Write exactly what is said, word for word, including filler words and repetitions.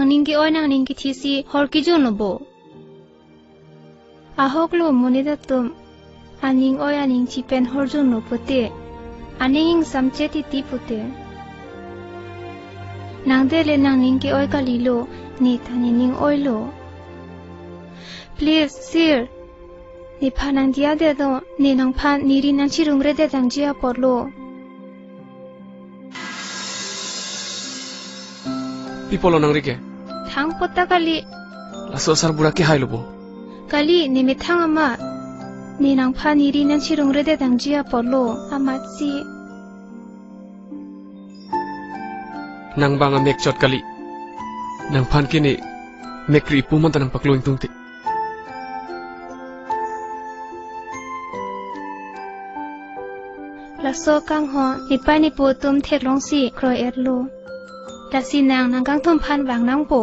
Ning ke-oi nangning kethi si hor kejun lo bo. Ahok lo monit atum aning oi aning chi pen hor junlo pote, aning ingsam chetiti pote. Nang dele nangning ke-oi kalilo, ne ta nening oilo. Please, sir. Nephan nangdiya det do, ne nangphan neri nangchirungre det tangji apotlo. Pi apotlo nangri ke? Thang apot ta kali. Laso asar bura ke hai lo bo. Kali, ne methang amat. Ne nangphan neri nangchirungre det tangji apotlo, amatsi. Nang bang amek chot kali. Nangphan ke ne mek ri ipu man ta nangpaklo ingtungte. Laso kanghon nepei nepo atum theklongsi kroi-etlo. Lasi nang nangkangthum aphan vang nangpo.